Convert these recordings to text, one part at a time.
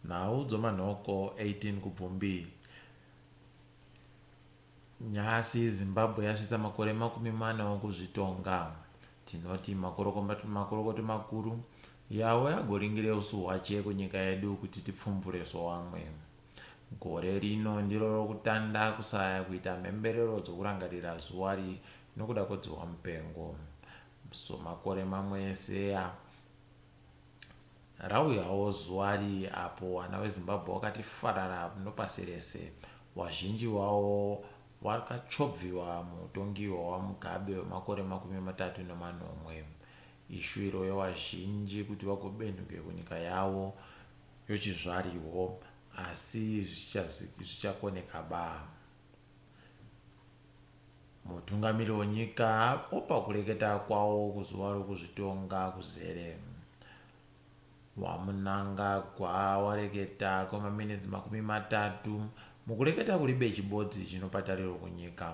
Nhau dzomanhoko 18 Kubvumbi. Nhasi Zimbabwe yasvitsa makore 40 okuzvitonga. Tinoti makorokoto makuru, Yawe agoringire usu hwache kunyika yedu kuti tipfumvure sowamwe. Gore rino ndiro rokutanda kusaya kuita mhemberero dzokurangarira zuwari nokuda kwedzihwamupengo. Somakore mamwe eseya, Rauyawo zuwari apo wana weZimbabwe wakati farara nopasi rese, wazhinji wawo wakachobviwa muutongi hwaWaMugabe wemakore 37. Ishuwiro yewazhinji kuti wagobenhuke kunyika yawo yochizvarihwo asi zvichakoneka ba. Mutungamiri wenyika opa kureketa kwawo kuzuva rokuzvitonga kuzere. WaMnangagwa wareketa kwemaminitsi 30 mukureketa kuribe chibodzi chinopa tariro kunyika.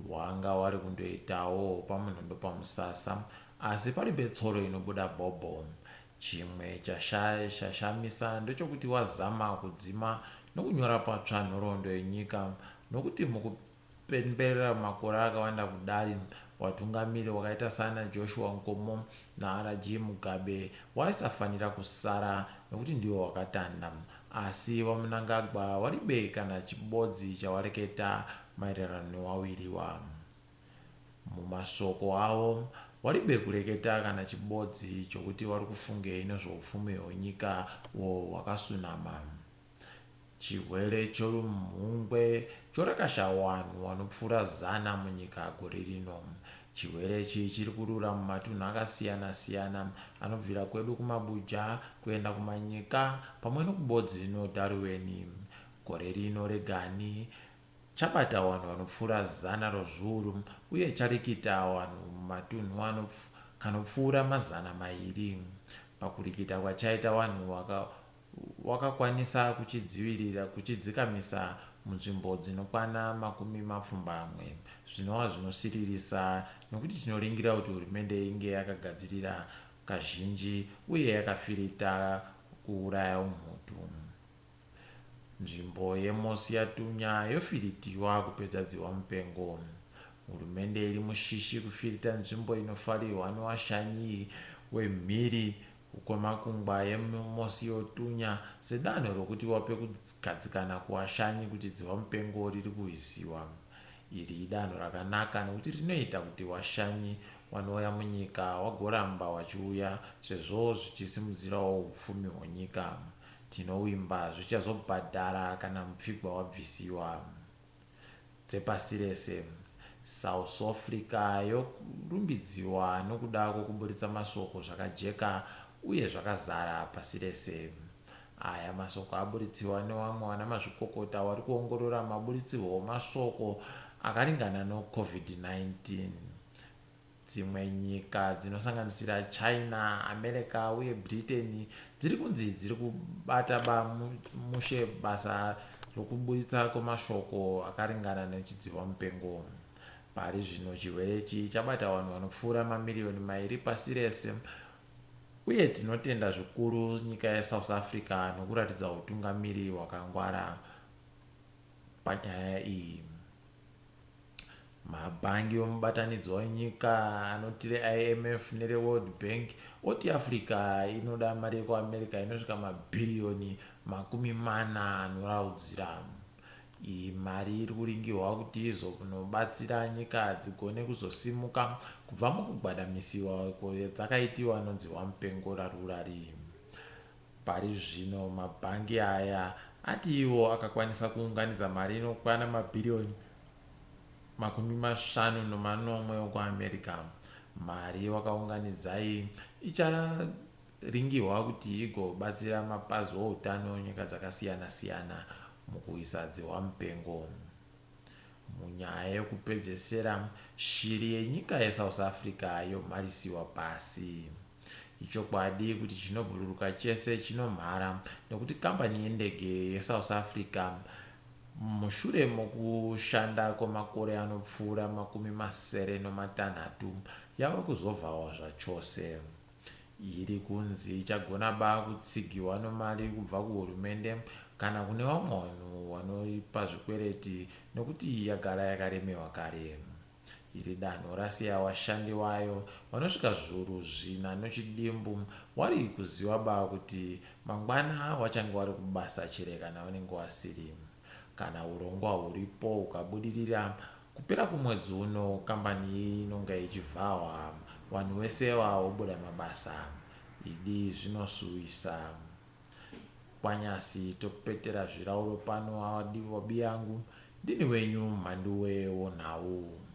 Wanga wari kundoitawo pamunhondo pamusasa asi paribe tsoro inobuda bhobho. Chimwe chashamisa ndechokuti wazama kudzima nokunyora patsva nhoroondo yenyika nokuti mukupemberera makore akawanda kudari watungamiri wakaita saana Joshua Nkomo naRG Mugabe waisafanira kusara nokuti ndiwo wakatanda. Asi VaMnangagwa waribe kana chibodzi chawareketa maererano newawiriwa. Mumashoko avo, waribe kureketa kana chibodzi chokuti wari kufungei nezvoupfumi hwenyika uhwo hwakasunama. Chirwere chorumhungwe chorakasha wanhu wanopfuura zana munyika gore rino. Chirwere ichi chiri kurura mumatunhu akasiyana siyana anobvira kwedu kumabuja kuenda kumanyika pamwe nokubodzi rino Dharuweni. Gore rino regani chabata wanhu wanopfuura zana rozviuru uye charikita wanhu mumatunhu kanopfuura 200. Pakurikita kwachaita wanhu wakakwanisa kuchidzivirira kuchidzikamisa munzvimbo dzinokwana 80, zvinova zvinosiririsa nokuti tinoringira kuti hurumende inge yakagadzirira kazhinji uye yakafirita kuuraya umhutu. Nzvimbo yeMosiatunya yofiritiwa kupedza dzihwamupengo. Hurumende iri mushishi kufirita nzvimbo inofarirwa newashanyi wemhiri kwemakungwa yeMosiotunya sedanho rokuti wape kugadzikana kuwashanyi kuti dzihwamupengo riri kuhwisiwa. Iri idanho rakanaka nokuti rinoita kuti washanyi wanouya munyika wagoramba wachiuya sezvo zvichisimudzirawo upfumi hwenyika. Tinowimba zvichazobhadhara kana mupfigwa wabvisiwa. Dzepasi rese, South Africa yorumbidziwa nokuda kwokuburitsa masoko zvakajeka uye zvakazara pasi rese. Aya masoko aburitsiwa newamwe vanamazvikokota wari kuongorora maburitsirwo omasoko akaringana noCovid-19. Dzimwe nyika dzinosanganisira China, America uye Britain dziri kunzi dziri kubata mushe basa rokuburitsa kwemashoko akaringana nechidzihwamupengo. Pari zvino chirwere ichi chabata vanhu vanopfuura mamiriyoni mairi pasi rese uye tinotenda zvikuru nyika yeSouth Africa nokuratidza hutungamiri hwakangwara panyaya iyi. Mabhangi emubatanidzwa wenyika anoti reIMF nereWorld Bank oti Africa inoda mari yekuAmerica inosvika mabhiriyoni 40 anoraudzira. Iyi mari iri kuringirwa kuti izonobatsira nyika dzigone kuzosimuka kubva mukugwadamisiwa kwadzakaitiwa nodzihwamupengo rarurari. Pari zvino mabhangi aya ati iwo akakwanisa kuunganidza mari inokwana mabhiriyoni 57 okuAmerica. Mari wakaunganidza iyi icharingirwa kuti igobatsira mapazi outano enyika dzakasiyana-siyana mukuwisa dzihwamupengo. Munyaya yekupedzesera, shiri yenyika yeSouth Africa yomharisiwa pasi. Ichokwadi kuti chinobhururuka chese chinomhara nekuti kambani yendege yeSouth Africa mushure mokushanda kwemakore anopfuura 76 yava kuzovhawa zvachose. Iri kunzi ichagona ba kutsigiwa nomari kubva kuhurumende kana kune vamwe vanhu vanoipa zvikwereti nokuti yagara yakaremewa kare. Iri danho rasiya washandi wayo vanosvika zvuru zvina nochidimbu wari kuziva ba kuti mangwana wachange wari kubasa chere kana vanenge wasiri. Kana urongwa huripo hukabudirira, kupera kwemwedzi uno kambani iyi inonga ichivhahwa, vanhu vese vaobuda mabasa. Idi zvinosuwisa. Kwanyasi topetera zvirauro pano wadiwa biyangu, ndini wenyu Mhanduwe wonhau.